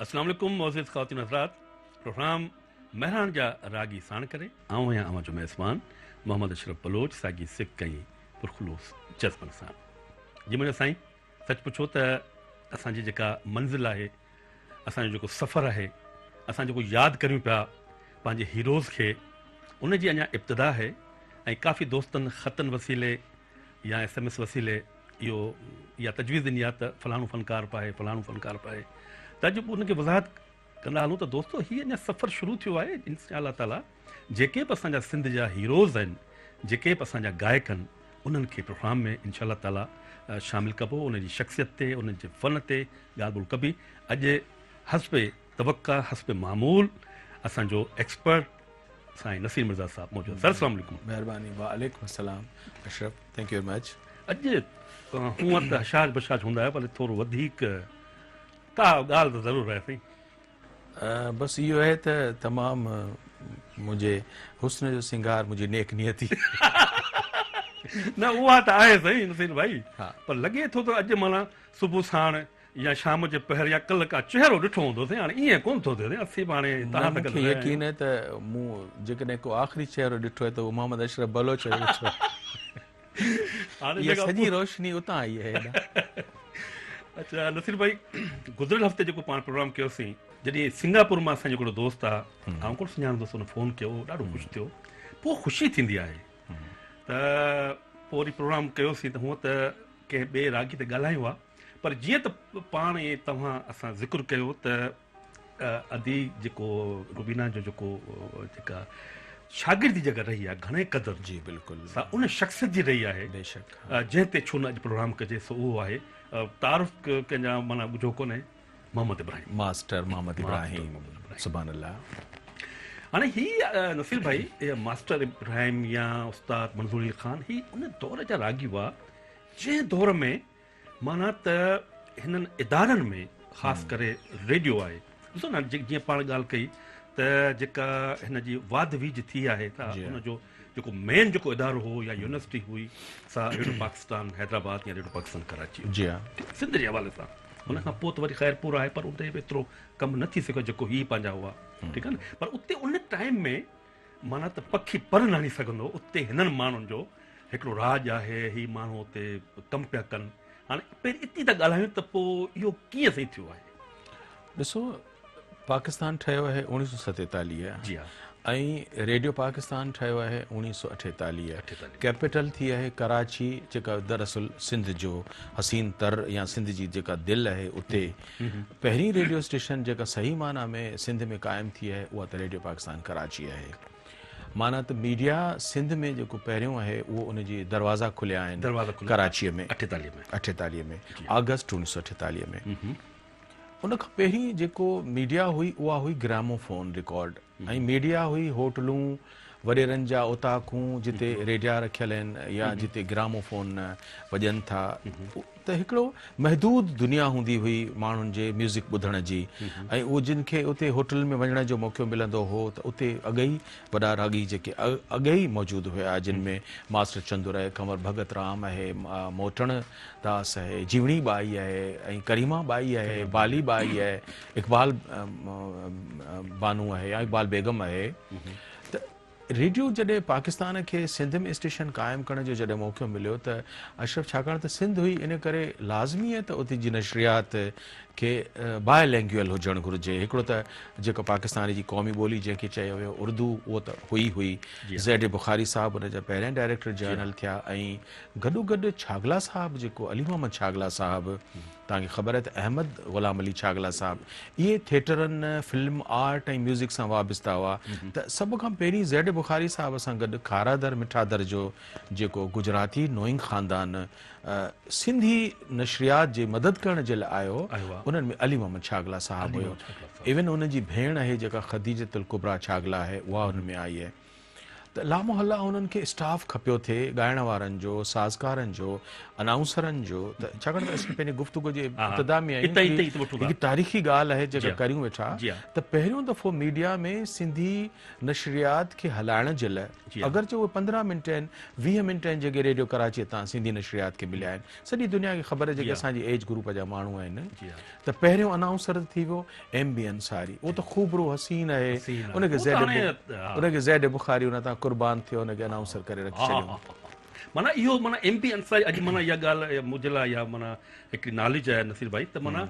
السلام عليڪم معزز خواتين حضرات، پروگرام مهراڻ جا راڳي ساڻ ڪري آئون آهيان اوهان جو ميزبان محمد اشرف بلوچ، ساڳي سڪ ۽ پرخلوص جذبن سان. جي منهنجا سائين، سچ پڇو ته اسان جي جيڪا منزل آهي، اسان جو جيڪو سفر آهي، اسان جيڪو ياد ڪريون پيا پنهنجي هيروز کي، ان جي اڃا ابتدا آهي ۽ ڪافي دوستن خطن وسيلي يا ايس ايم ايس وسيلي اهو اها تجويز ڏني آهي ته فلاڻو فنڪار به آهي، فلاڻو فنڪار به آهي ته اڄ ان کي وضاحت ڪندا هلون ته دوستو هي اڃا سفر شروع ٿيو آهي، انشاء الله تعالي جيڪي به اسان جا سنڌ جا هيروز آهن، جيڪي به اسان جا گائڪ آهن، انهن کي پروگرام ۾ انشاء الله تعالي شامل ڪبو، انهن جي شخصيت تي، انهن جي فن تي ڳالهه ٻولهه ڪبي. اڄ حسب توقع، حسب معمول اسان جو ايڪسپرٽ سائين نصير مرزا صاحب موجود آهن. سر السلام عليڪم. مهرباني. وعليڪم السلام Ashraf, thank you very much. اڄ هونئن ته هشاش بشاش هوندا آهيو پر ٿورو وڌيڪ ڪا ڳالهه ته ضرور آهي سائين. بس اهو آهي ته تمام منهنجي حسن جو سينگار منهنجي نيڪ نيتي. نه اها ته آهي سائين نصير ڀائي، پر لڳي ٿو ته اڄ معنيٰ صبح ساڻ يا شام جي پهر يا ڪلهه ڪا چهرو ڏٺو هوندو سائين، هاڻي ائين ڪونه ٿو ٿئي سائين، اسين به هاڻي توهان سان گڏ رهيا آهيون. مون کي يقين آهي ته مون جيڪڏهن ڪو آخري چهرو ڏٺو آهي ته اهو محمد اشرف بلوچ جو ڏٺو آهي. اها سڄي روشني اتان آئي آهي هيڏانهن. اڇا نصير ڀائي، گذريل هفتي جيڪو پاڻ پروگرام ڪيوسين، جڏهن سنگاپور مان اسان جو هڪڙو دوست آ، آئون ڪونه سڃاڻندس، ان فون ڪيو، ڏاڍو خوش ٿيو. پوء خوشي ٿيندي آهي ته پوء وري پروگرام ڪيوسين ته هونء ته ڪنهن ٻئي راڳي تي ڳالهايو آ، پر جيئن ته پاڻ ۽ توهان اسان ذڪر ڪيو ته ادي جيڪو روبينا جو جيڪو جيڪا شاگردي جيڪا رهي آهي گهڻي قدر جي بلڪل سا ان شخصيت جي رهي آهي بيشڪ جنهن تي ڇو نه اڄ پروگرام ڪجي، سو اهو آهي تعارف ڪنهن جا معنيٰ ڳجهو ڪونهي، محمد ابراهيم، ماسٽر محمد ابراهيم، سبحان الله. هاڻي هي نصير ڀائي ماسٽر ابراهيم يا استاد منظور علي خان هي ان دور جا راڳي هئا جنهن دور ۾ معنيٰ ته هنن ادارن ۾ خاص ڪري ريڊيو آهي، ڏسو نه جيئن پاڻ ڳالهه ڪئي ته جيڪا هن جي واڌ ويجهه ٿي آهي ته ان جو جيڪو مين جيڪو ادارو هو يا يونيورسٽي هئي سا ريڊيو پاڪستان حيدرآباد يا ريڊيو پاڪستان ڪراچي جي ها سنڌ جي حوالي سان. ان کان پوء ته وري خيرپور آهي پر اتي به ايترو ڪم نه ٿي سگهيو جيڪو هي پنهنجا هئا، ٺيڪ آهي نه، پر اتي ان ٽائيم ۾ معنيٰ ته پکي پر نه هڻي سگهندو، اتي هنن ماڻهن جو هڪڙو راڄ آهي، هي ماڻهو اتي ڪم پيا ڪن. هاڻي پهرين اتي ٿا ڳالهايون ته پوء اهو ڪيئن صحيح ٿيو آهي؟ ڏسو پاڪستان ٺهيو آهي اوڻيهه سو ستيتاليهه جي ها ۽ ريڊيو پاڪستان ٺهيو آهي اوڻيهه سو اٺيتاليهه، اٺيتاليهه. ڪيپيٽل ٿي آهي ڪراچي جيڪا دراصل سنڌ جو حسين تر يا سنڌ جي جيڪا دل آهي، اتي پهرين ريڊيو اسٽيشن جيڪا صحيح معنيٰ ۾ سنڌ ۾ قائم ٿي آهي اها ته ريڊيو پاڪستان ڪراچي آهي. معنيٰ ته ميڊيا سنڌ ۾ جيڪو پهريون آهي اهو ان جي دروازا کليا آهن ڪراچيء ۾ اٺيتاليهه ۾ آگسٽ اوڻيهه سو اٺيتاليهه ۾. ان کان پهرين جيڪو ميڊيا هئي اها هئي گراموفون رڪارڊ ۽ ميڊيا هئي هوٽلون، وڏيرن جا اوطاقون جتي ريڊيا رکيل آهن يا جتي گراموفون وڄن ٿا ته هڪڙو محدود دنيا هوندي هئي ماڻهن جي ميوزڪ ٻڌڻ جي ۽ اهو جن کي اتي هوٽلن ۾ وڃڻ جو موقعو ملندو هو ته اتي اڳي ئي وڏا راڳي جيڪي اڳي ئي موجود هيا جن ۾ ماسٽر چندر آهي، ڪنور ڀڳت رام آهي، موٽڻ داس آهي، جيوڻي ٻائي آهي ۽ ڪريما ٻائي آهي، بالي ٻائي آهي، اقبال بانو آهي يا اقبال بيگم آهي ته ريڊيو جڏهن پاڪستان کي سنڌ ۾ اسٽيشن قائم ڪرڻ جو جڏهن موقعو مليو ته اشرف ڇاڪاڻ ته سنڌ هئي ان ڪري لازمي آهي ته اتي جي نشريات کي باء لينگوئل هجڻ گهرجي. هڪڙو ته جيڪا پاڪستان جي قومي ٻولي جنهن کي چيو ويو اردو اهو ته هئي هئي. زيڊ اي بخاري صاحب ان جا پهريان ڊائريڪٽر جنرل ٿيا ۽ گڏوگڏ ڇاگلا صاحب جيڪو علي محمد ڇاگلا صاحب توهان کي خبر آهي ته احمد غلام علي ڇاگلا صاحب اهي ٿيٽرن، فلم، آرٽ ۽ ميوزڪ سان وابسته هئا ته سڀ کان پهرين زيڊ بخاري صاحب سان گڏ کارادر مٺادر جو جيڪو گجراتي نوئنگ خاندان سنڌي نشريات جي مدد ڪرڻ جي لاء آيو انهن ۾ علي محمد ڇاگلا صاحب هيو. ايون ان جي ڀيڻ آهي جيڪا خديجة الڪبريٰ ڇاگلا آهي اها ان ۾ آئي آهي. ته لامحلا انهن کي اسٽاف کپيو ٿي ڳائڻ وارن جو، سازڪارن جو، انائونسرن جو ته ڇاڪاڻ ته اسين پنهنجي گفتگو جي ابتدا ۾ آهيون هڪ تاريخي ڳالهه آهي جيڪا ڪريون ويٺا ته پهريون دفعو ميڊيا ۾ سنڌي نشريات کي هلائڻ جي لاء اگرچه اهي 15 منٽ آهن 20 منٽ آهن جيڪي ريڊيو ڪراچي تان سنڌي نشريات کي مليا آهن سڄي دنيا کي خبر آهي جيڪي اسان جي ايج گروپ جا ماڻهو آهن ته پهريون انائونسر ته ٿي ويو ايم بي انصاري اهو ته خوبرو حسين آهي ان کي زيڊ ان کي زيڊ بخاري ان تان قربان ٿيو ان کي انائونسر ڪري رکي ڇڏيو. معنيٰ اهو معنيٰ ايم بي انصاري اڄ معنيٰ اها ڳالهه منهنجي لاء اها معنيٰ هڪڙي ناليج آهي نصير ڀائي ته معنيٰ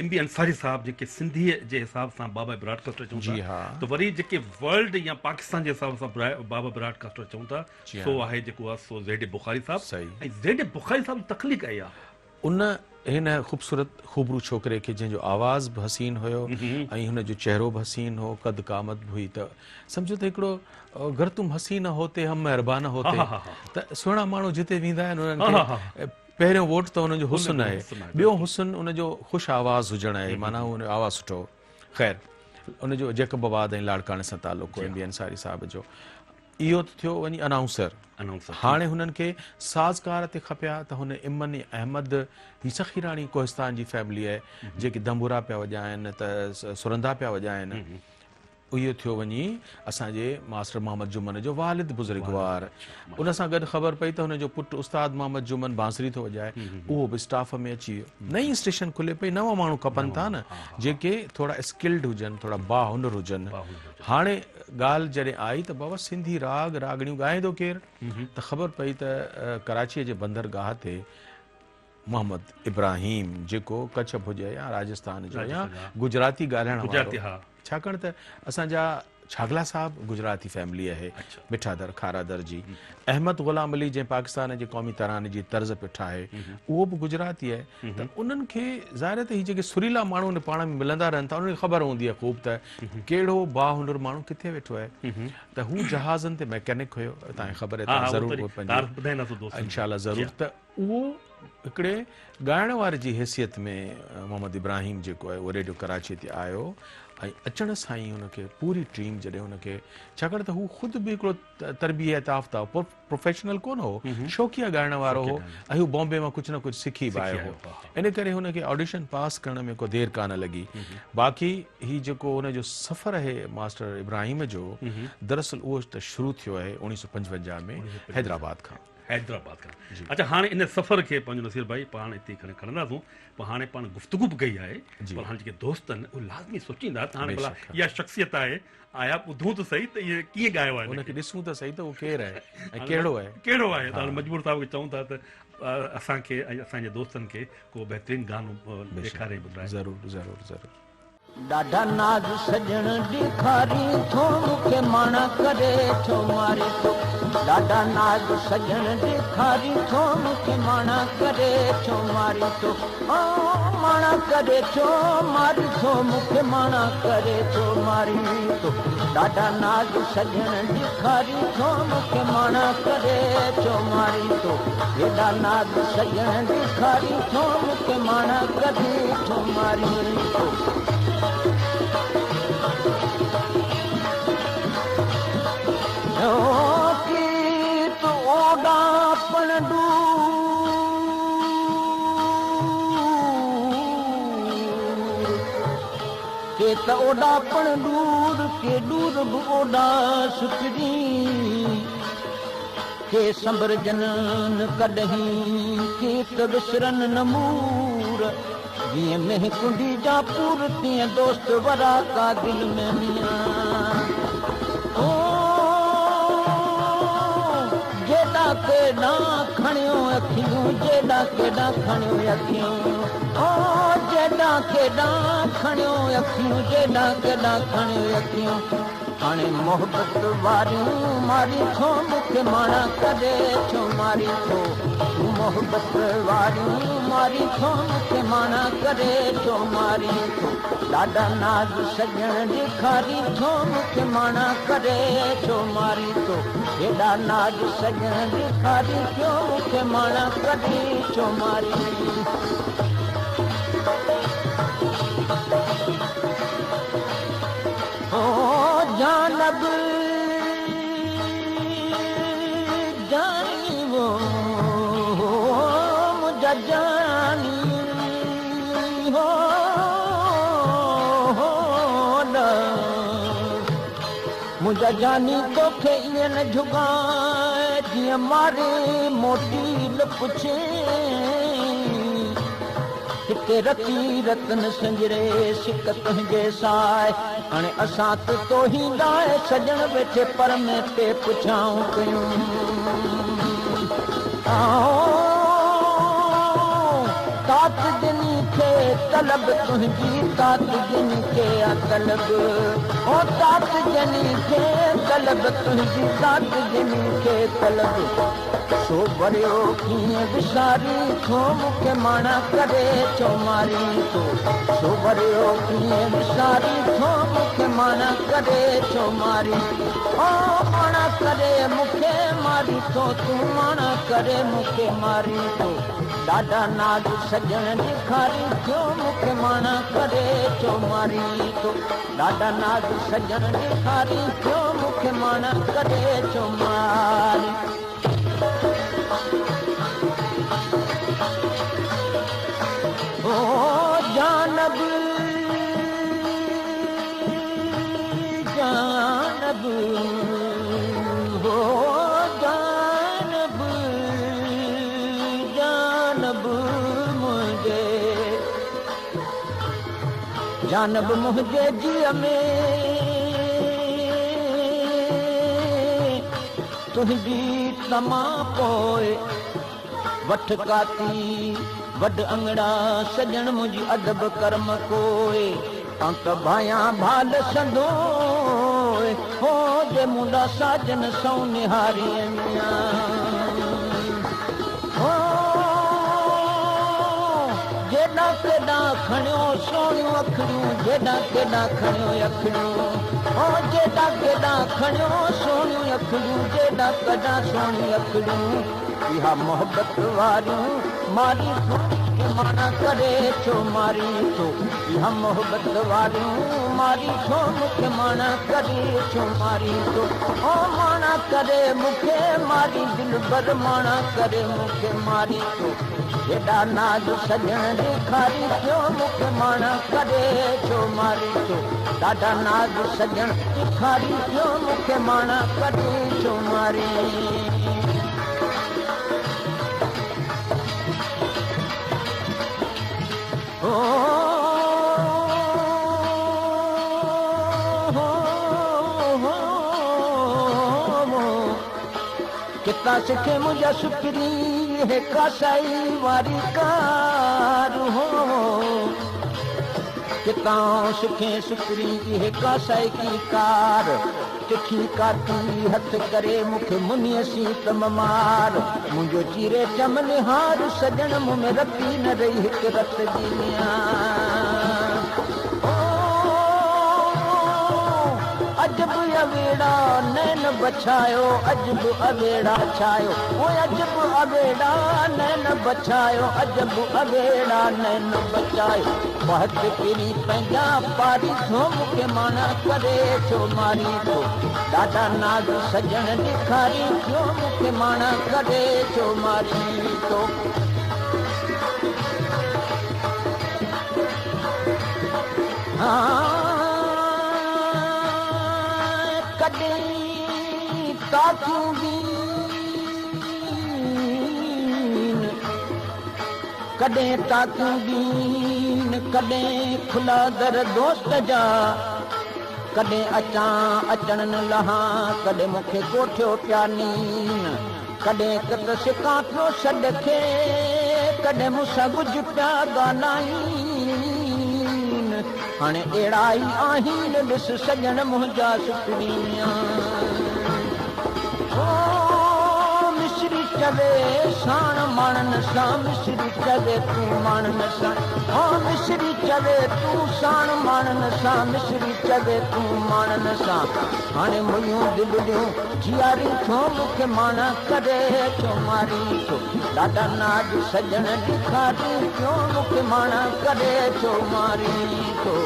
ايم بي انصاري صاحب جيڪي سنڌي جي حساب سان بابا براڊ ڪاسٽر چون ٿا ته وري جيڪي ورلڊ يا پاڪستان جي حساب سان بابا براڊ ڪاسٽر چون ٿا سو آهي جيڪو آهي سو زيڊ بخاري صاحب ۽ زيڊ بخاري صاحب جي تخليق آهي اها. ان هن خوبصورت خوبرو ڇوڪري کي جنهن جو آواز به حسين هيو ۽ هن جو چهرو به حسين هو، قد قامت به هئي ته سمجهو ته هڪڙو گر تم حسين هوتي هم مهربان هوتي ته سهڻا ماڻهو جتي ويندا آهن انهن کي پهريون ووٽ ته انهن جو حسن آهي ٻيو حسن ان جو خوش آواز هجڻ آهي معنيٰ ان جو آواز سٺو هو خير ان جو جيڪب آباد ۽ لاڙڪاڻي سان تعلق هو ايم بي انصاري صاحب جو اهو ته ٿيو وڃي انائونسر. هاڻي هنن کي سازڪار تي کپيا ته هن امن احمد هي سخيراڻي ڪوهستان جي فيملي آهي جيڪي دنبورا پيا وڄائن ته سرندا پيا وڄائن. اهو ٿيو وڃي اسان جي ماسٽر محمد جمن جو والد بزرگوار. ان سان گڏ خبر پئي ته هن جو پٽ استاد محمد جمن بانسري ٿو وڄائي اهو به اسٽاف ۾ اچي ويو. نئين اسٽيشن کلي پئي نوان ماڻهو کپن ٿا نه جيڪي ٿورا اسڪلڊ هجن ٿورا باهنر هجن. هاڻي ڳالهه جڏهن آئي ته بابا سنڌي راڳ راڳڻيون ڳائيندو ڪير ته خبر پئي ته ڪراچيء جي بندرگاهه تي محمد ابراهيم جيڪو ڪڇ ڀڄ يا راجستان جو يا گجراتي ڳالهائڻ وارو ڇاڪاڻ ته اسان جا ڇاگلا صاحب گجراتي فيملي آهي مٺا در کارا در جي احمد غلام علي جنهن پاڪستان جي قومي تراني جي طرز پيو ٺاهي اهو به گجراتي آهي ته انهن کي ظاهر آهي ته هي جيڪي سريلا ماڻهو ان پاڻ ۾ ملندا رهن ٿا انهن کي خبر هوندي آهي خوب ته ڪهڙو باهنر ماڻهو ڪٿي ويٺو آهي ته هو جهازن تي ميڪينڪ هيو توهان کي خبر آهي توهان ضرور اهو پنهنجي انشاء الله ضرور ته اهو هڪڙي ڳائڻ واري جي حيثيت ۾ محمد ابراهيم جيڪو آهي اهو ريڊيو ڪراچي تي آيو ۽ اچڻ سان ئي هن کي پوري ٽيم جڏهن هن کي ڇاڪاڻ ته هو خود به هڪڙو تربيت يافته پروفيشنل ڪونه هو، شوقيه ڳائڻ وارو هو ۽ هو بامبي مان ڪجهه نه ڪجهه سکي به آيو هو. ان ڪري هن کي آڊيشن پاس ڪرڻ ۾ ڪو دير ڪانه لڳي. باقي هي جيڪو هن جو سفر آهي ماسٽر ابراهيم جو، دراصل اهو ته شروع ٿيو آهي 1955 ۾ حيدرآباد کان. حيدرآباد کان. اڇا هاڻي ان سفر کي پنهنجو نصير ڀائي پاڻ اتي کڻي کڻنداسون پر هاڻي پاڻ گفتگو به ڪئي آهي پر هاڻي جيڪي دوست آهن اهي لازمي سوچيندا ته هاڻي ڀلا اها شخصيت آهي آيا ٻڌون ته سهي ته اهي ڪيئن ڳايو آهي ان کي ڏسون ته سهي ته اهو ڪير آهي ۽ ڪهڙو آهي ڪهڙو آهي ته هاڻي مجبور صاحب کي چئون ٿا ته اسان کي ۽ اسان جي دوستن کي ڪو بهترين گانو ڏيکاري ٻڌرائي. ضرور ضرور ضرور. ڏاڍا ناز سڄڻ ڏيکارين ٿو مون کي ماڻا ڪري ٿو مارين ٿو ڏاڍا ناز سڄڻ ڏيکارين ٿو مون کي ماڻا ڪري ٿو مارين ٿو او ماڻا ڪري ٿو ماري ٿو مون کي ماڻا ڪري ٿو ماري ٿو ڏاڍا ناز سڄڻ ڏيکاري ٿو مون کي ماڻا ڪري ٿو ماري ٿو ايڏا ناز سڄڻ ڏيکاري ٿو مون کي ماڻا ڪري ٿو ماري ٿو. ڪيت اوڏاپڻ ڏور، ڪي ته اوڏاپڻ ڏور، ڪي ڏور به اوڏا سپرين، ڪي سنڀرجن نه ڪڏهين، ڪي ته وسرن نه مور، جيئن مينهن ڪنڊي جا پور، تيئن دوست وراڪا دل ۾ ميان. او جيڏا ڪيڏا کڻيو اکيون، جيڏا ڪيڏا کڻيو اکيون. او جيڏا ڪيڏا کڻيو اکيون، جيڏا ڪيڏا کڻيو اکيون. هاڻي محبت واريون مارين ٿو مون کي ماڻا ڪري ٿو مارين ٿو تون محبت واريون مارين ٿو مون کي ماڻا ڪري ٿو مارين ٿو ڏاڍا ناز سڄڻ ڏيکارين ٿو مون کي ماڻا ڪري ٿو مارين ٿو هيڏا ناز سڄڻ ڏيکارين پيو مون کي ماڻا ڪري ٿو مارين. او جانب! منهنجا جاني هو نه منهنجا جاني توکي ائين نه جهڳائي جيئن ماري موٽيل پڇي. هتي رتي رتن سنجري سڪ تنهنجي ساء. هاڻي اسان ته توهين لاء سڄڻ ويٺي پر ۾ تي پڇائون ڪيون. تات جني کي طلب تنهنجي تات جني کي آ طلب او تات جني کي طلب تنهنجي تات جني کي طلب سو وريو ڪيئن وساري ٿو مون کي ماڻا ڪري ڇو ماري ٿو سو وريو ڪيئن وساري ٿو مون کي ماڻا ڪري ڇو ماري او ماڻا ڪري مون کي ماري ٿو تون ماڻا ڪري مون کي ماري ٿو ڏاڍا ناز سڄڻ ڏيکاري ٿيو مون کي ماڻا ڪري ڇو ماري ٿو ڏاڍا ناز سڄڻ ڏيکاري ٿيو مون کي ماڻا ڪري ڇو ماري. او جانب جانب هو جانب جانب منهنجي جانب منهنجي جيء ۾ تنهنجي تما پوءِ وٺ ڪاتي وڍ اڱڙا سڄڻ منهنجي ادب ڪرم ڪوئي انڪ ڀايان ڀال سندو هو جي منڊا ساجن سو نهاري هو جيڏا ڪيڏا کڻيو سهڻيون اکڙيون جيڏا ڪيڏا کڻيو اکڙيون هو جيڏا ڪيڏا کڻيو سهڻيون اکڙيون جيڏا ڪڏا سهڻيون اکڙيون اها محبت واريون ماري ٿو ماڻا ڪري ڇو ماري ٿو اها محبت واريون ماري ٿو مون کي ماڻا ڪري ڇو ماري ٿو او ماڻا ڪري مون کي ماري دلبر ماڻا ڪري مون کي ماري ٿو هيڏا ناز سڄڻ ڏيکاري ٿيو مون کي ماڻا ڪري ڇو ماري ٿو ڏاڍا ناز سڄڻ ڏيکاري ٿيو مون کي ماڻا ڪري ڇو ماري. ڪتا سکي منهنجا سپري هي ڪاسائي واري ڪار هو ڪتا سکي سپري هي ڪاسائي ڪي ڪار تکي ڪاتي هٿ ڪري مون کي منيءَ سين تم مار منهنجو چيري چمنهار سڄڻ مون ۾ رتي نه رهي هڪ رت جي اڄ به اويڙا نين بڇايو اڄ به اويڙا ڇايو او اڄ به اويڙا نين بڇايو اڄ به اويڙا نين بچايو بهت پري پنهنجا پاري ٿو مون کي ماڻا ڪري ڇو ماري ٿو ڏاڍا ناز سڄڻ ڏيکاري ٿيو مون کي ماڻا ڪري ڇو ماري ٿو. ها ڪڏهن تاڪيون ڏين ڪڏهن تاڪيون ڏين ڪڏهن کلا در دوست جا ڪڏهن اچان اچڻ نه لهان ڪڏهن مون کي ڪوٺيو پيا نين ڪڏهن ڪت سڪان پيو سڏ کي ڪڏهن مون سان ڳجهه پيا ڳالهائين هاڻي اهڙا ئي آهن ڏس سڄڻ منهنجا سپريا او مصري چوي ساڻ ماڻن سان مصري چوي تون ماڻن سان او مصري چوي تون ساڻ ماڻن سان مصري چوي تون ماڻن سان هاڻي ميون دلڙيون جياري ٿو مون کي ماڻا ڪري ڇو ماري ٿو ڏاڍا ناز سڄڻ ڏيکاري ٿيو مون کي ماڻا ڪري ڇو ماري ٿو.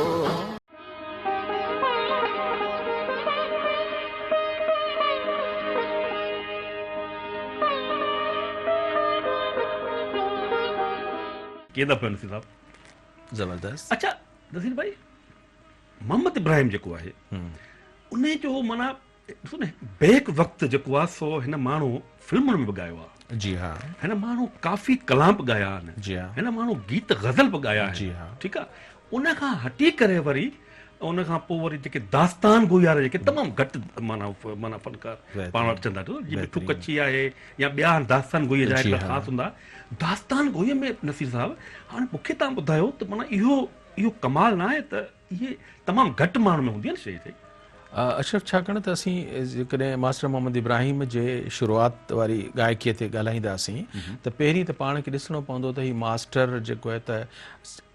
ڪيئن ٿا پيو نصير صاحب؟ زبردست. اڇا نصير ڀائي محمد ابراهيم جيڪو آهي ان جو معنيٰ ڏسو نه بيڪ وقت جيڪو آهي سو هن ماڻهو فلمن ۾ به ڳايو آهي. جي ها. هن ماڻهو ڪافي ڪلام به ڳايا آهن. جي ها. هن ماڻهو گيت غزل به ڳايا آهن. جي ها. ٺيڪ آهي ان کان هٽي ڪري وري ان کان پوء وري جيڪي داستان گوئي وارا جيڪي تمام گهٽ معنيٰ معنيٰ فنڪار پاڻ وٽ اچن ٿا جيئن مٺو ڪڇي آهي يا ٻيا آهن داستان گوئي جا هڪڙا خاص هوندا داستان گوئي ۾ نصير صاحب هاڻي مون کي تان ٻڌايو ته معنيٰ اهو اهو ڪمال نه آهي ته اهي تمام گهٽ ماڻهن ۾ هوندي آهي نه شيء سائين. اشرف ڇاڪاڻ ته اسين جيڪڏهن ماسٽر محمد ابراهيم جي شروعات واري گائڪيء تي ڳالهائينداسين ته پهرين ته پاڻ کي ڏسڻو پوندو ته هي ماسٽر جيڪو آهي ته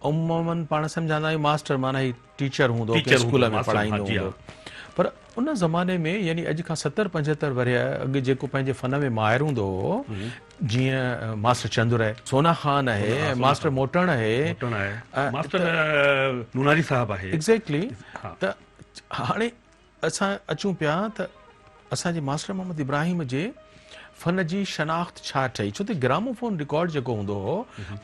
عموماً پاڻ سمجهندا آهيون ماسٽر معنيٰ هي ٽيچر هوندو ڪنهن اسڪول ۾ پڙهائيندو هوندو پر ان زماني ۾ يعني اڄ کان ستر پنجهتر ورهيه اڳ جيڪو پنهنجي فن ۾ ماهر هوندو هو جيئن ماسٽر چندر آهي سونا خان آهي ماسٽر موٽڻ آهي ماسٽر نوناري صاحب آهي ايگزيڪٽلي ته هاڻي اسان اچون پيا ته اسان جي ماسٽر محمد ابراهيم جي فن جي شناخت ڇا ٺهي ڇو ته گراموفون رڪارڊ جيڪو هوندو هو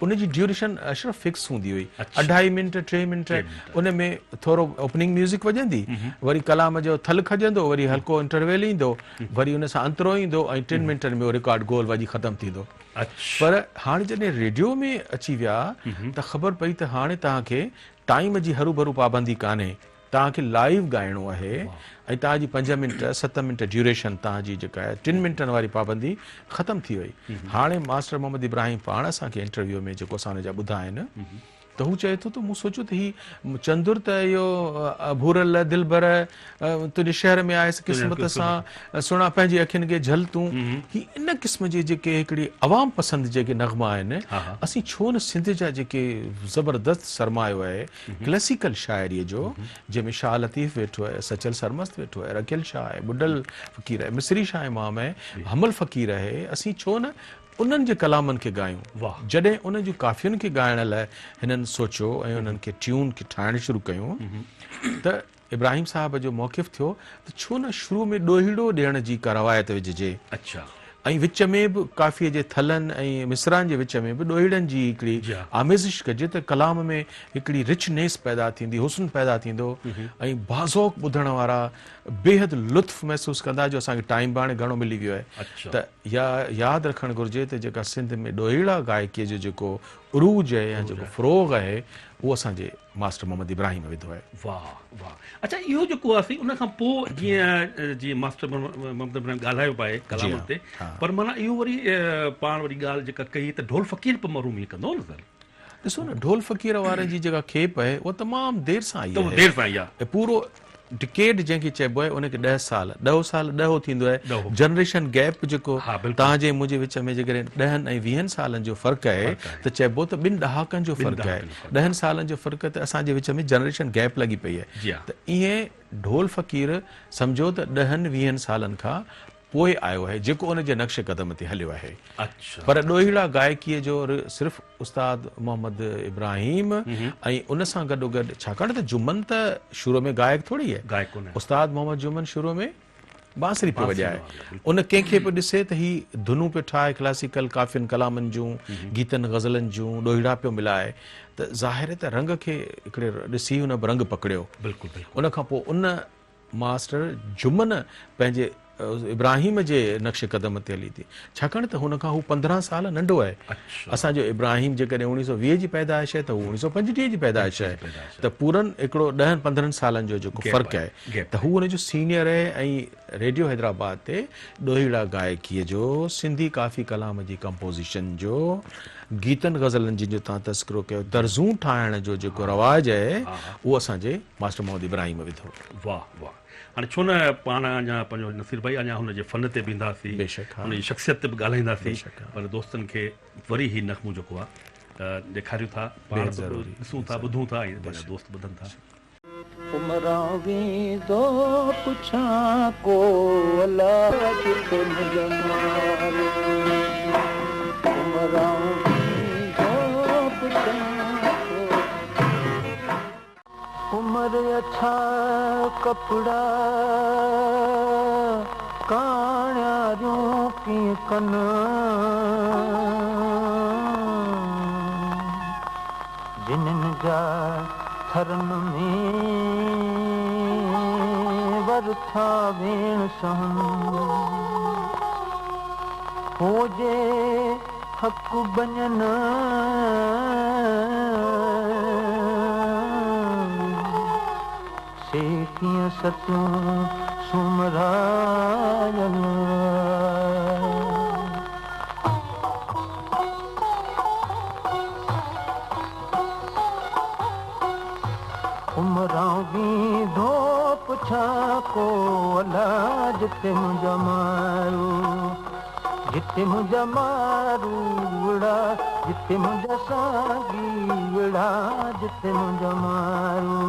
ان جي ڊيوريشن اشرف فڪس هوندي هئي اڍائي منٽ ٽي منٽ ان ۾ ٿورو اوپننگ ميوزڪ وڄندي وري ڪلام جو ٿل کڄندو وري هلڪو انٽرويل ايندو وري ان سان انترو ايندو ۽ ٽن منٽن ۾ رڪارڊ گول وڄي ختم ٿيندو پر هاڻي جڏهن ريڊيو ۾ اچي ويا ته خبر پئي ته هاڻي توهان کي ٽائيم جي هروڀرو پابندي ڪانهي توهان کي لائيو ڳائڻو آهي ۽ توهان جي پنج منٽ ست منٽ ڊيوريشن توهان جي جيڪا آهي ٽن منٽن واري پابندي ختم ٿي وئي هاڻي ماسٽر محمد ابراهيم پاڻ اسان کي انٽرويو ۾ جيڪو اسان ان جا ٻڌا آهن ته هو چئي ٿو ته مون سوچيو ته هي چندر ته اهو ڀورل دلبر تنهنجي شهر ۾ آيس قسمت سان سهڻا پنهنجي اکين کي جهل تون هي ان قسم جي جيڪي هڪڙي عوام پسند جيڪي نغما آهن اسين ڇو نه سنڌ جا جيڪي زبردست سرمايو آهي ڪلاسيڪل شاعريء جو جنهن ۾ شاهه لطيف ويٺو آهي، سچل سرمست ويٺو آهي، رکيل شاهه آهي، ٻڍل فقير آهي، مصري شاهه امام آهي، حمل فقير آهي، اسين ڇو نه انهن جي ڪلامن کي ڳايون. جڏهن انهن جون ڪافين کي ڳائڻ لاء هنن سوچيو ۽ انهن کي ٽيون کي ٺاهڻ شروع ڪيون ته ابراهيم صاحب جو موقف ٿيو ته ڇو نه شروع ۾ ڏوهيڙو ڏيڻ جي ڪا روايت وجهجي ۽ وچ ۾ به ڪافيء جي ٿلهن ۽ مصرعن جي وچ ۾ به ڏوهيڙن جي هڪڙي آميزش ڪجي ته ڪلام ۾ هڪڙي رچ نيس پيدا ٿيندي، حسن پيدا ٿيندو ۽ باذوق ٻڌڻ وارا بيحد لطف محسوس ڪندا جو اسان کي ٽائيم به هاڻي گهڻو ملي ويو آهي ته ياد رکڻ گهرجي ته جيڪا سنڌ ۾ ڏوهيڙا گائڪيء جو جيڪو عروج آهي يا جيڪو فروغ آهي اهو اسان جي ماسٽر محمد ابراهيم وڌو آهي. واه واه اڇا اهو جيڪو آهي سائين ان کان پوء جيئن جيئن ماسٽر محمد ابراهيم ڳالهايو به آهي ڪلامن تي پر معنيٰ اهو وري پاڻ وري ڳالهه جيڪا ڪئي ته ڍول فقير به مرحوم ائين ڪندو هو نه سر. ڏسو نه ڍول فقير وارن جي جيڪا کيپ آهي اها تمام دير سان آئي آهي. دير سان آئي آهي. پورو ڊڪيڊ جنهن کي چئبو آهي ان کي ڏهه سال ڏهو سال ڏهو ٿيندو آهي جنريشن گيپ جيڪو توهان جي منهنجي وچ ۾ جيڪڏهن ڏهن ۽ ويهن سالن جو فرق آهي ته چئبو ته ٻن ڏهاڪن جو فرق آهي ڏهن سالن جو فرق ته اسان جي وچ ۾ جنريشن گيپ لڳي پئي آهي ته ائين ڍول فقير سمجهو ته ڏهن ويهن سالن کان پوء آيو آهي جيڪو ان جي نقش قدم تي هليو آهي پر ڏوهيڙا گائڪيء جو صرف استاد محمد ابراهيم ۽ ان سان گڏوگڏ ڇاڪاڻ ته جمن ته شروع ۾ گائڪ ٿوري آهي استاد محمد جمن شروع ۾ بانسري پيو وڄائي ان ڪنهن کي پيو ڏسي ته هي ڌنون پيو ٺاهي ڪلاسيڪل ڪافين ڪلامن جون گيتن غزلن جون ڏوهيڙا پيو ملائي ته ظاهر آهي ته رنگ کي هڪڙي ڏسي هن به رنگ پڪڙيو ان کان پوء ان ماسٽر جمن پنهنجي ابراهيم جي نقش قدم تي هلي ٿي ڇاڪاڻ ته هن کان هو 15 سال ننڍو آهي. اسان جو ابراهيم جيڪڏهن 1920 جي پيدائش آهي ته هو 1935 جي پيدائش آهي ته پورن هڪڙو ڏهن پندرهن سالن جو جيڪو فرق آهي ته هو هن جو سينيئر آهي ۽ ريڊيو حيدرآباد تي ڏوهيڙا گائڪيء جو سنڌي ڪافي ڪلام جي ڪمپوزيشن جو گيتن غزلن جن جو توهان تذڪرو ڪيو طرزون ٺاهڻ جو جيڪو رواج آهي اهو اسان جي ماسٽر محمد ابراهيم وڌو. واه واه هاڻي ڇو نه پاڻ اڃا پنهنجو نصير ڀائي اڃا هن جي فن تي به اينداسين بيشڪ ها هن جي شخصيت تي به ڳالهائينداسين بيشڪ ها پر دوستن کي وري هي نغمو جيڪو آ ڏيکاريون ٿا پاڻ بيحد به ضروري ڏسون ٿا ٻڌون ٿا ۽ پنهنجا دوست ٻڌن ٿا. عمران ويندو پڇان ڪو الا جتي ملان عمران ويندو پڇان ڪو. عمر اڇا ڪپڙا ڪاڻياريون ڪيئن ڪن. جنھن جا ٿرن ۾ ور ٿا ويڻ سهن. هو جي حق بڃن سي ڪيئن ستيون سومرايل. عمران ويندو پڇان ڪو الا جتي منهنجا مارو جتي منهنجا ماروئڙا جتي منهنجا سانگيئڙا جتي منهنجا مارو.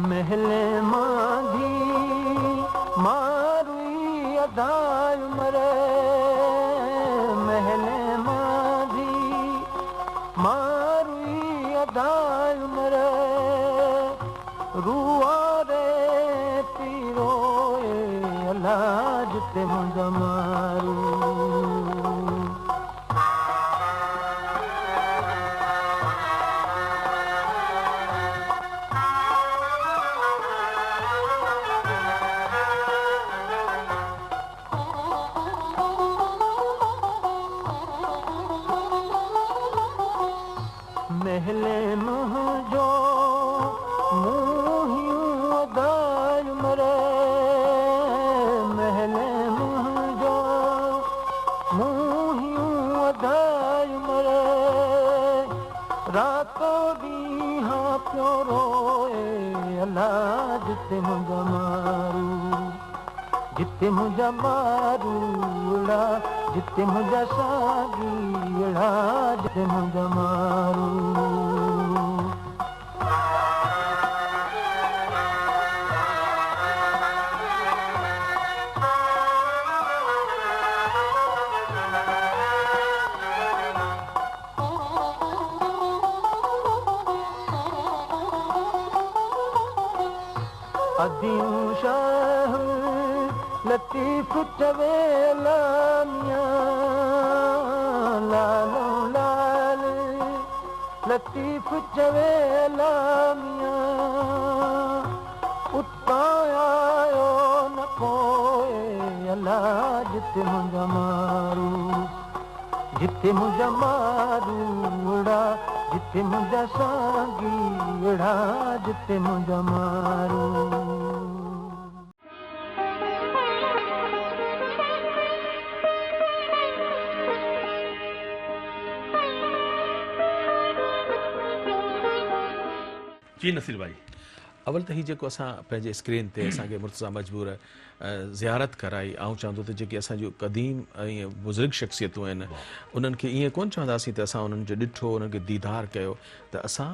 محلي مانڌي ماروئي ادا عمر محلي مانڌي ماروئي ادا عمر روئاري پيروئي الا جتي منهنجا مارو. محلي منهنجو مون ادا عمر محلي منهنجو مون ادا عمر راتو ڏينهن پيو روئي الا جتي منهنجا مارو جتي منهنجا ماروئڙا جتي منهنجا سانگيئڙا جتي منهنجا مارو. اديون شاهه لطيف چوي لاميان لالو لال لطيف چوي لاميان اتان آيو نه ڪوئي الا جتي منهنجا مارو جتي منهنجا ماروئڙا جتي منهنجا سانگيئڙا جتي منهنجا مارو. جي نصير ڀائي. اول ته هي جيڪو اسان پنهنجي اسڪرين تي اسان کي مرتضيٰ مجبور زيارت ڪرائي آئون چوان ٿو ته جيڪي اسان جون قديم ۽ بزرگ شخصيتون آهن انهن کي ائين ڪونه چونداسين ته اسان انهن جو ڏٺو انهن کي ديدار ڪيو ته اسان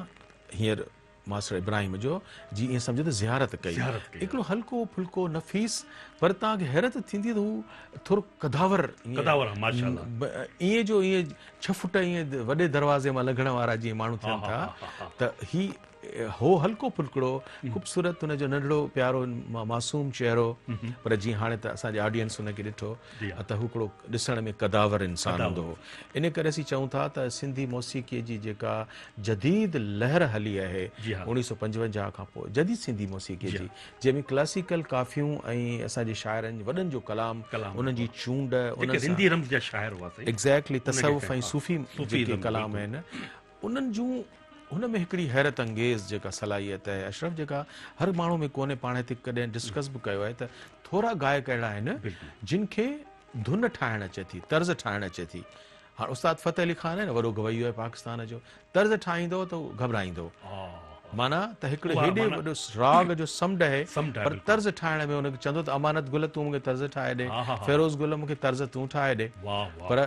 هينئر ماسٽر ابراهيم جو جي ائين سمجهو ته زيارت ڪئي هڪڙو هلڪو ڦلڪو نفيس پر توهان کي حيرت ٿيندي ته هو ٿورو قداور ائين جو ائين 6 فٽ ائين وڏي دروازي مان لنگهڻ وارا جيئن ماڻهو ٿين ٿا ته هي هو هلڪو ڦلڪڙو خوبصورت هن جو ننڍڙو پيارو معصوم چهرو پر جيئن هاڻي ته اسان جي آڊينس هن کي ڏٺو ته هو هڪڙو ڏسڻ ۾ قداور انسان هوندو هو ان ڪري اسين چئون ٿا ته سنڌي موسيقي جي جيڪا جديد لهر هلي آهي 1955 کان پوء جديد سنڌي موسيقي جي جنهن ۾ ڪلاسيڪل ڪافيون ۽ اسان جي شاعرن وڏن جو ڪلام انهن جي چونڊ انهن سان هندي رمز جا شاعر هئا سائين ايگزيڪٽلي تصوف ۽ صوفي جيڪي ڪلام آهن انهن جون هن ۾ هڪڙي حيرت انگيز جيڪا صلاحيت آهي اشرف جيڪا هر ماڻهو ۾ ڪونهي پاڻ هتي ڪڏهن ڊسڪس به ڪيو آهي ته ٿورا گائڪ اهڙا آهن جن کي ڌن ٺاهڻ اچي ٿي طرز ٺاهڻ اچي ٿي هاڻ استاد فتح علي خان آهي نه وڏو گويو آهي پاڪستان جو طرز ٺاهيندو ته گهٻرائيندو معنيٰ ته هڪڙي هيڏي وڏو راڳ جو سمنڊ آهي پر طرز ٺاهڻ ۾ هن کي چوندو ته امانت گل تون مون کي طرز ٺاهي ڏي فيروز گل مون کي طرز تون ٺاهي ڏي پر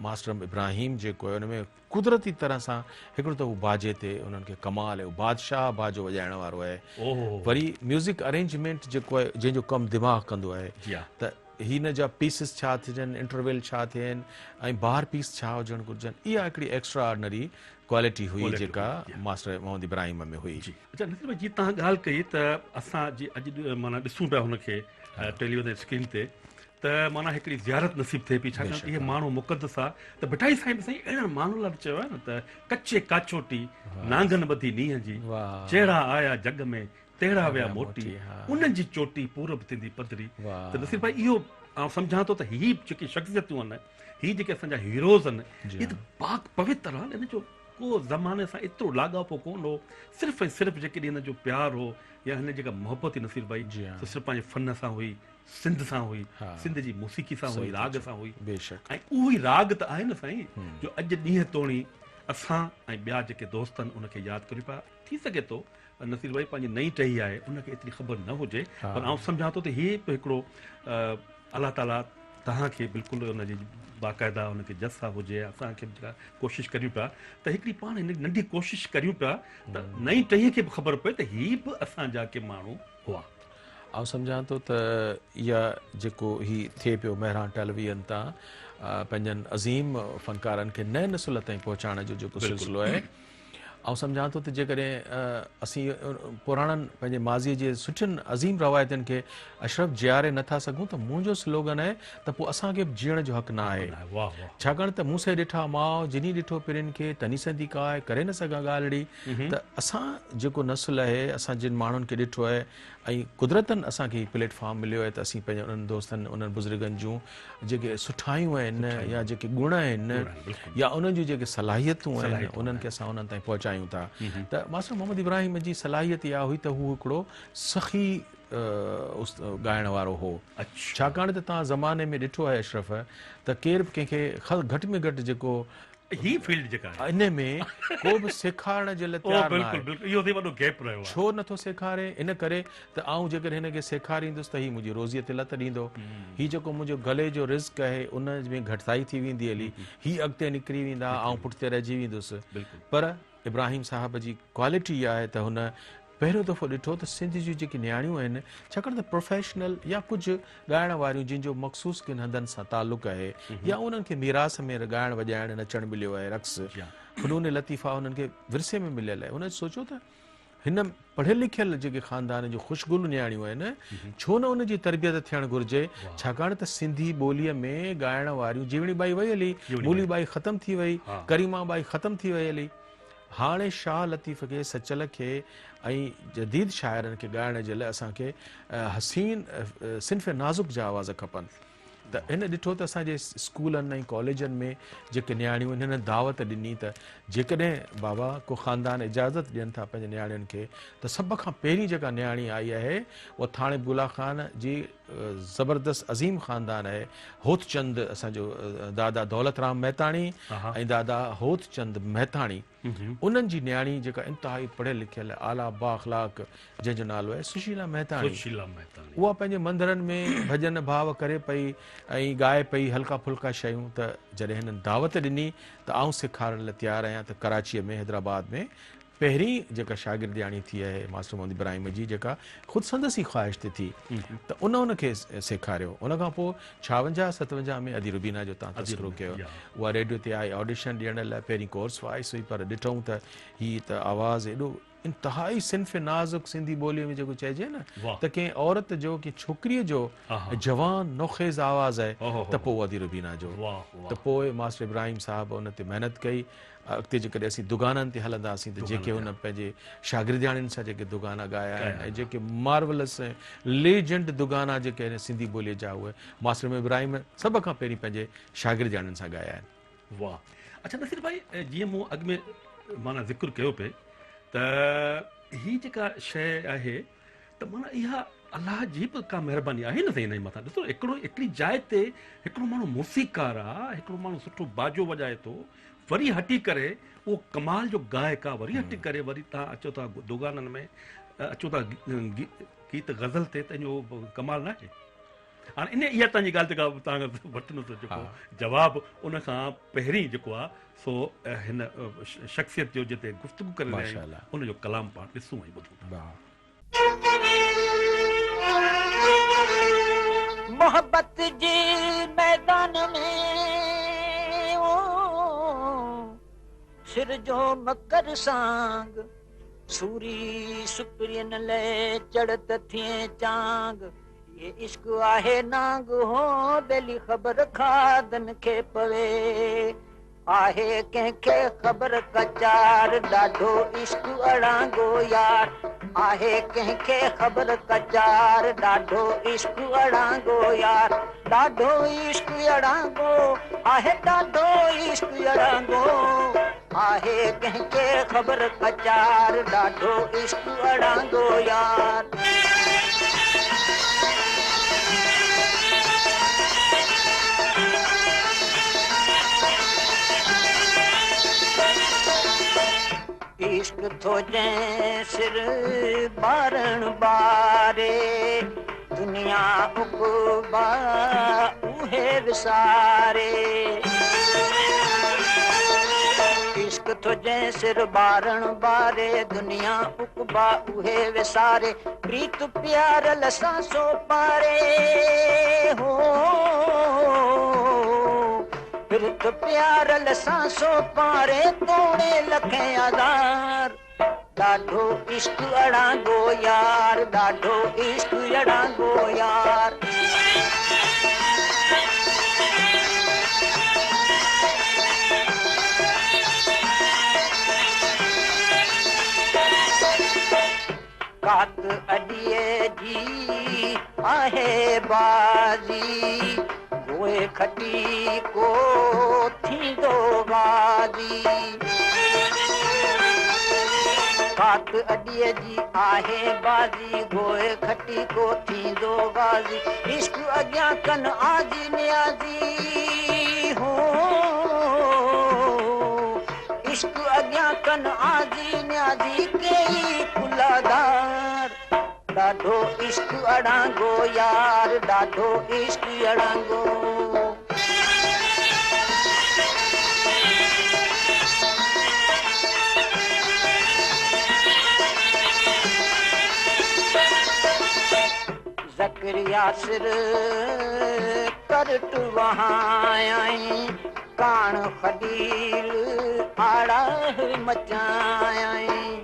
ماسٽر ابراهيم جيڪو آهي ان ۾ قدرتي طرح سان هڪڙو ته هو باجي تي انهن کي ڪمال آهي بادشاهه باجو وڄائڻ وارو آهي وري ميوزڪ ارينجمينٽ جيڪو آهي جنهن جو ڪم دماغ ڪندو آهي ته. هن جا پيسز ڇا ٿجن، انٽرويل ڇا ٿين ۽ بار پيس ڇا هجڻ گهرجن، اها هڪڙي ايڪسٽرا آرڊنري ڪوالٽي هئي جيڪا ماسٽر محمد ابراهيم ۾ هئي. جي اچا نصير ڀائي جي توهان ڳالهه ڪئي ته اسان جي اڄ معنيٰ ڏسون پيا هن کي ٽيليوزن جي اسڪرين تي ته معنيٰ هڪڙي زيارت نصيب ٿئي پئي ڇاڪاڻ ته اهي ماڻهو مقدس آ ته ڀٽائي سائين به سائين اهڙن ماڻهن لاء به چيو آهي نه ته ڪچي ڪاڇوٽي نانگن ٻڌي نينهن جي جهڙا آيا جڳ ۾ تهڙا ويا موٽي انهن جي چوٽي پورب ٿيندي پڌري ته نصير ڀائي اهو آئون سمجهان ٿو ته هي جيڪي شخصيتون آهن هي جيڪي اسان جا هيروز آهن هي ته پاڪ پوتر آهن ان جو ڪو زماني سان ايترو لاڳاپو ڪونه هو صرف ۽ صرف جيڪڏهن هن جو پيار هو يا هن جيڪا محبت هئي نصير ڀائي سو صرف پنهنجي فن سان هئي سنڌ سان هئي سنڌ جي موسيقي سان هئي راڳ سان هئي ۽ اهو ئي راڳ ته آهي نه سائين جو اڄ ڏينهن توڻي اسان ۽ ٻيا جيڪي دوست آهن ان کي ياد ڪريون پيا ٿي سگهي ٿو نصير ڀائي پنهنجي نئين ٽهي آهي ان کي ايتري خبر نه هجي پر آئون سمجهان ٿو ته هي به هڪڙو الله تعالي توهان کي بلڪل ان جي باقاعده ان کي جس هجي اسان کي به جيڪا ڪوشش ڪريون پيا ته هڪڙي پاڻ ننڍي ڪوشش ڪريون پيا ته نئين ٽهي کي به خبر پئي ته هي به اسان جا ڪي ماڻهو هئا. آئون سمجهان ٿو ته اها جيڪو هي ٿئي پيو مهراڻ ٽيليويزن تان پنهنجن عظيم فنڪارن کي نئين نسل تائين پهچائڻ جو جيڪو سلسلو آهي آئون سمجهان ٿو ته جيڪڏهن اسين پراڻن پنهنجي ماضيء جي سٺين عظيم روايتن کي اشرف جياري نه ٿا سگهون ته منهنجو سلوگن آهي ته پوء اسان کي به جيئڻ جو حق نه آهي. ڇاڪاڻ ته مون سي ڏٺا ماء، جني ڏٺو پرين کي، تني سندي ڪاء، ڪري نه سگهان ڳالهڙي ته اسان جيڪو نسل آهي، اسان جن ماڻهن کي ڏٺو آهي ۽ قدرتن اسان کي هي پليٽ فارم مليو آهي ته اسين پنهنجي انهن دوستن انهن بزرگن جون جيڪي سٺايون آهن يا جيڪي گڻ آهن يا انهن جون جيڪي صلاحيتون آهن انهن کي اسان انهن تائين پهچايون ٿا ته ماسٽر محمد ابراهيم جي صلاحيت اها هئي ته هو هڪڙو سخي ڳائڻ وارو هو ڇاڪاڻ ته توهان زماني ۾ ڏٺو آهي اشرف ته ڪير به ڪنهن کي گهٽ ۾ گهٽ جيڪو هي فيلڊ جيڪا آهي ان ۾ ڪو به سيکارڻ جي لاء تيار نه آهي. بلڪل بلڪل اهو سائين وڏو گيپ رهيو آهي. ڇو نٿو سيکاري؟ ان ڪري ته آئون جيڪڏهن هن کي سيکاريندس ته هي منهنجي روزيء تي لت ڏيندو. هي جيڪو منهنجو گلي جو رزق آهي ان ۾ گهٽتائي ٿي ويندي هلي. هي اڳتي نڪري ويندا آئون پٺتي رهجي ويندس. پر ابراهيم صاحب جي ڪوالٽي اها آهي ته هن پهريون دفعو ڏٺو ته سنڌ جون جيڪي نياڻيون آهن ڇاڪاڻ ته پروفيشنل يا ڪجهه ڳائڻ واريون جن جو مخصوص ڪن هنڌن سان تعلق آهي يا انهن کي ميراث ۾ ڳائڻ وڄائڻ نچڻ مليو آهي رقص فنون لطيفه انهن کي ورثي ۾ مليل آهي هن سوچيو ته هن پڙهيل لکيل جيڪي خاندان جون خوشگل نياڻيون آهن ڇو نه ان جي تربيت ٿيڻ گهرجي ڇاڪاڻ ته سنڌي ٻوليء ۾ ڳائڻ واريون جيوڻي ٻائي وئي هلي مولي ٻائي ختم ٿي وئي ڪريما ٻائي ختم ٿي وئي هلي هاڻي شاهه لطيف کي، سچل کي ۽ جديد شاعرن کي ڳائڻ جي لاء اسان کي حسين صنف نازڪ جا آواز کپن ته هن ڏٺو ته اسان جي اسڪولن ۽ ڪاليجن ۾ جيڪي نياڻيون آهن هن دعوت ڏني ته جيڪڏهن بابا ڪو خاندان اجازت ڏين ٿا پنهنجي نياڻين کي ته سڀ کان پهرين جيڪا نياڻي آئي آهي اها ٿاڻي بولا خان جي زبردست عظيم خاندان آهي هوت چند اسان جو دادا دولت رام مهتاڻي ۽ دادا هوت چند مهتاڻي انهن جي نياڻي جيڪا انتهائي پڙهيل لکيل اعليٰ بااخلاق جنهن جو نالو آهي سشيلا مهتاڻي اها پنهنجي مندرن ۾ ڀڄن ڀاو ڪري پئي ۽ ڳائي پئي هلڪا ڦلڪا شيون ته جڏهن هنن دعوت ڏني ته آئون سيکارڻ لاء تيار آهيان ته ڪراچيء ۾ حيدرآباد ۾ پهرين جيڪا شاگردياڻي ٿي آهي ماسٽر محمد ابراهيم جي جيڪا خود سندس ئي خواهش تي ٿي ته ان ان کي سيکاريو ان کان پوء ڇاونجاهه ستونجاهه ۾ ادي روبينا جو تان تذڪرو ڪيو اها ريڊيو تي آئي آڊيشن ڏيڻ لاء پهرين ڪورس وائس هئي پر ڏٺائون ته هي ته آواز ايڏو انتهائي صنف نازڪ سنڌي ٻوليء ۾ جيڪو چئجي نه ته ڪنهن عورت جو ڪنهن ڇوڪريء جو جوان نوخيز آواز آهي ته پوء ادي روبينا جو ته پوء ماسٽر ابراهيم صاحب ان تي محنت ڪئي اڳتي جيڪڏهن اسين دگانن تي هلنداسين ته جيڪي هن پنهنجي شاگردياڻين سان جيڪي دگانا ڳايا آهن ۽ جيڪي مارولس ۽ ليجنڊ دگانا جيڪي آهن سنڌي ٻوليء جا اهي ماسٽر محمد ابراهيم سڀ کان پهرين پنهنجي شاگردياڻين سان ڳايا آهن. واهه اڇا نصير ڀائي جيئن مون اڳ ۾ معنيٰ ذڪر ڪيو پئي ته هي جيڪا شيء آهي ته معنيٰ اها الله جي به ڪا مهرباني آهي نه سائين هن جي مٿان ڏسو هڪڙو هڪڙي جاء تي هڪڙو ماڻهو موسيقار آ هڪڙو ماڻهو سٺو باجو وڄائي ٿو وري هٽي ڪري اهو ڪمال جو گائڪ آ وري هٽي ڪري وري تان اچو ٿا دوگانن ۾ اچو ٿا گيت غزل تي ته ان جو ڪمال نه آهي هاڻي ان اها تنهنجي ڳالهه جيڪا تان وٺندس جيڪو جواب ان کان پهرين جيڪو آ سو هن شخصيت جو جتي گفتگو ڪري رهيا آهيون ان جو ڪلام پاڻ ڏسون ۽ ٻڌون ٿا. محبت سر جو مڪر سانگ، سوري سپرين لئه چڙهه ته ٿئين چانگ، هي عشق آهي نانگ هو ٻيلي خبر کاڌن کي پوي، آهي ڪنهن کي خبر ڪچار ڏاڍو عشق اڙانگو يار، آهي ڪنهن کي خبر ڪچار ڏاڍو عشق اڙانگو يار، ڏاڍو عشق اڙانگو آهي ڏاڍو عشق اڙانگو، آهي ڪنهن کي خبر ڪچار ڏاڍو عشق اڙانگو يار. عشق ٿو جنهن سر ٻارڻ ٻاري، دنيا عقبيٰ اهي وساري. عشق ٿو جنهن سر ٻارڻ ٻاري، دنيا عقبيٰ اهي وساري. پريت پيارل سان سو پاري، هو پريت پيارل سان سو پاري، توڻي لکين آزار. ڏاڍو عشق اڙانگو يار، ڏاڍو عشق اڙانگو يار. ڪات اڏيء جي آهي بازي، گوء کٽي ڪو ٿيندو غازي. ڪات اڏيء جي آهي بازي، گوء کٽي ڪو ٿيندو غازي. عشق اڳيان ڪن آزي نيازي، هو عشق اڳيان ڪن آزي نيازي، ڪيئي ڪلادار. ڏاڍو عشق اڙانگو يار، ڏاڍو عشق اڙانگو. زڪريا سر ڪرٽ وهايائين، ڪاڻ خليل آڙاهه مچايائين.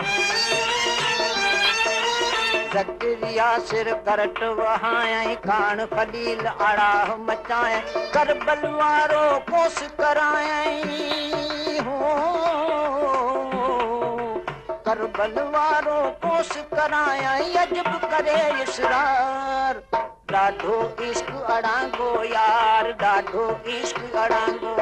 زڪريا سر ڪرٽ وهايائين، ڪاڻ خليل آڙاهه مچايائين. ڪربل وارو ڪوس ڪرايائين، هو ڪربل وارو ڪوس ڪرايائين، عجب ڪري اسرار. ڏاڍو عشق اڙانگو يار، ڏاڍو عشق اڙانگو.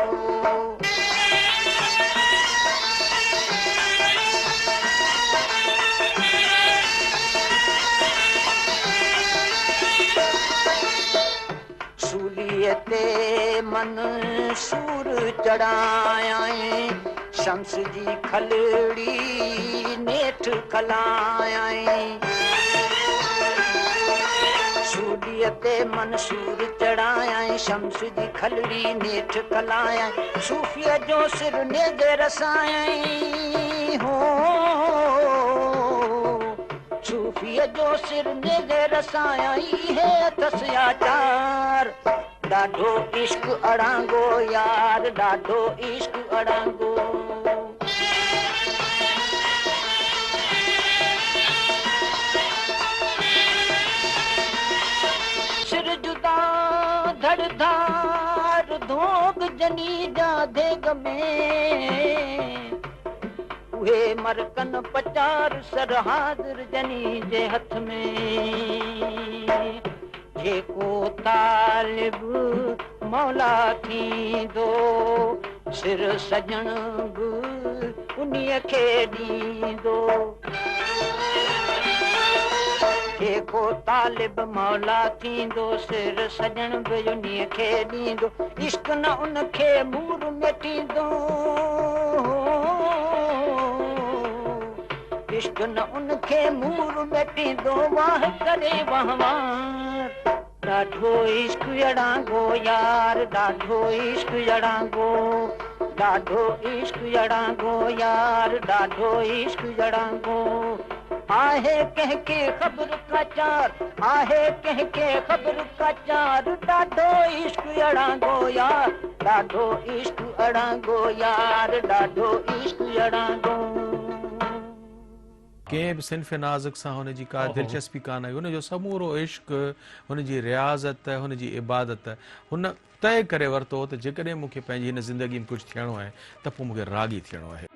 سوليء تي منصور چڙهايائين، شمس جي کلڙي نيٺ کلايائين. سوليء تي منصور چڙهايائين، شمس جي کلڙي نيٺ کلايائين. صوفيء جو سر نيزي رسايائين، هو صوفيء جو سر نيزي رسايائين، اهي اٿس آچار. ڏاڍو عشق اڙانگو يار، ڏاڍو عشق اڙانگو. سر جدا ڌڙ ڌار ڌوڳ جني جا ڌيڳ ۾، اهي مرڪن پچار سر حاضر جني جي هٿ ۾. جيڪو طالب مولا ٿيندو، سر سڄڻ به انهيء کي ڏيندو. جيڪو طالب مولا ٿيندو، سر سڄڻ به انهيء کي ڏيندو. عشق نه ان کي مور ميٽيندو، عشق نه ان کي مور ميٽيندو، واهه ڪري وهنوار. ڏاڍو عشق اڙانگو يار، ڏاڍو عشق اڙانگو، ڏاڍو عشق اڙانگو يار، ڏاڍو عشق اڙانگو. آهي ڪنهن کي خبر ڪا چار، آهي ڪنهن کي خبر ڪا چار، ڏاڍو عشق اڙانگو يار، ڏاڍو عشق اڙانگو يار، ڏاڍو عشق اڙانگو. ڪنهن به صنف نازڪ سان هن جي ڪا دلچسپي ڪانه هئي. هن جو سمورو عشق، هن جي رياضت، هن جي عبادت، هن طئي ڪري ورتو هو ته جيڪڏهن مون کي پنهنجي هن زندگي ۾ ڪجهه ٿيڻو آهي ته پوء مون کي راڳي ٿيڻو آهي.